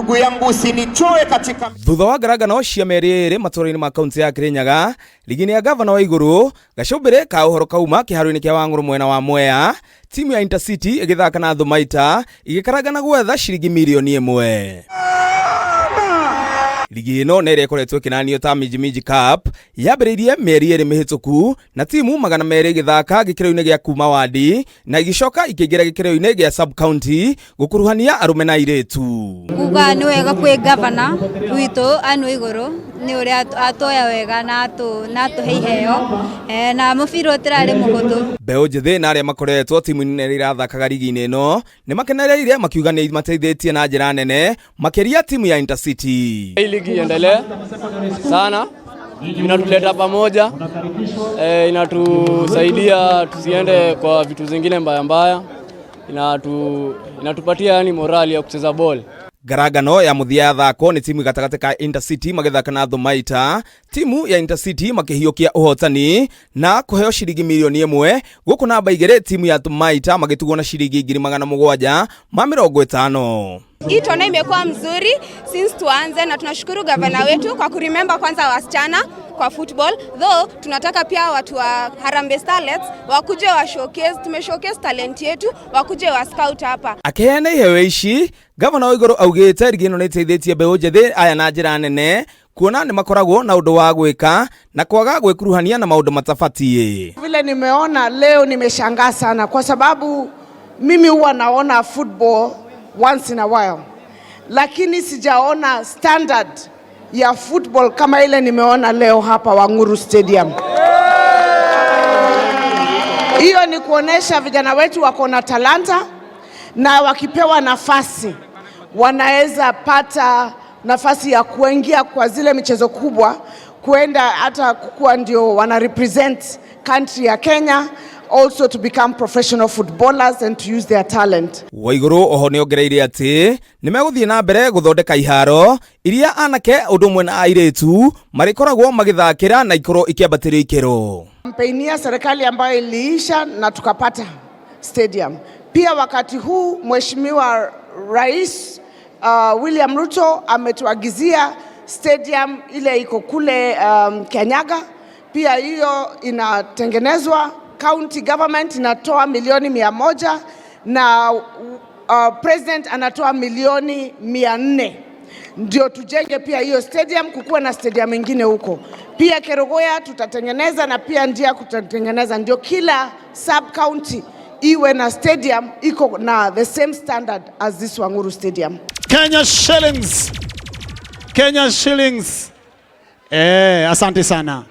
Ndugu yangu usinitoe katika Thutha wa ngarangano cia mĩeri ĩrĩ matũra-inĩ ma kaunti ya Kirinyaga, ligi-inĩ ya gavana wa igũrũ, gacũmbĩrĩ ka ũhoro kauma kĩharo-inĩ kĩa Wang'ũrũ mwena wa Mwea, timu ya Intercity ĩgĩthaka na Thumaita igĩkarangana gwetha ciringi mirioni 1. Ligi ĩno nĩ ĩrĩa ĩkoretwo ĩkĩnanio ta Minji Minji Cup yambĩrĩirie mĩeri 2 mĩhĩtũku na timu 200 igĩthaka gĩkĩro-inĩ gĩa kuma wadi na igĩcoka ikĩingĩra gĩkĩro-inĩ gĩa sub county gũkuruhania arũme na airĩtu. Kuga nĩ wega kwĩ gavana witũ anu igũrũ nĩ ũrĩa atoya wega na atũhe iheo na mũbira ũtirarĩ mũhũthũ. Mbeũ njĩthĩ na arĩa makoretwo timu-inĩ ĩrĩa irathakaga ligi-inĩ ĩno nĩ makenereire makiuga nĩ mateithĩtie na njĩra nene makĩria timu ya Intercity. Hii ligi iendelee sana, inatuleta pamoja, inatusaidia tusiende kwa vitu zingine mbaya mbaya, inatupatia yani morali ya kucheza ball. Ngarangano ya mũthia ya thako nĩ timu gatagatĩ ka Intercity magĩthaka na Thumaita, timu ya Intercity makĩhiũkia ũhotani na kũheo ciringi mirioni 1, gũkũ namba 2 timu ya Thumaita magĩtugwo na ciringi 750,000. Hii tona imekuwa mzuri since tuanze, na tunashukuru gavana wetu kwa kuremember kwanza wasichana kwa football, though tunataka pia watu wa Harambee Starlets wakuje wa showcase, tume showcase talent yetu, wakuje wa scout hapa. Akiheana iheo ici, gavana wa igũrũ augĩte rigi ĩno nĩ ĩteithĩtie mbeũ njĩthĩ aya na njĩra nene kuona nĩ makoragwo na ũndũ wa gwĩka na kwaga gwĩkuruhania na maũndũ matabatiĩ. Vile nimeona leo nimeshangaa sana kwa sababu mimi huwa naona football once in a while, lakini sijaona standard ya football kama ile nimeona leo hapa Wang'uru Stadium. Hiyo ni kuonesha vijana wetu wako na talanta na wakipewa nafasi wanaweza pata nafasi ya kuingia kwa zile michezo kubwa, kuenda hata kuwa ndio wana represent country ya Kenya, also to become professional footballers and to use their talent. Waiguru oho nĩ ongereire atĩ nĩ megũthiĩ na mbere gũthondeka iharo iria anake ũndũ ũmwe na airĩtu marĩkoragwo magĩthakĩra na ikorwo ikĩambatĩrio ikĩro. Kampeni ya serikali ambayo iliisha na tukapata stadium. Pia wakati huu Mheshimiwa Rais William Ruto ametuagizia stadium ile iko kule Kianyaga, pia hiyo inatengenezwa. County government inatoa milioni 100 na president anatoa milioni 400 ndio tujenge pia hiyo stadium, kukuwa na stadium ingine huko. Pia Kerugoya tutatengeneza na pia Ndia tutatengeneza, ndio kila sub county iwe na stadium iko na the same standard as this Wang'uru Stadium. Kenya shillings. Kenya shillings. Asante sana.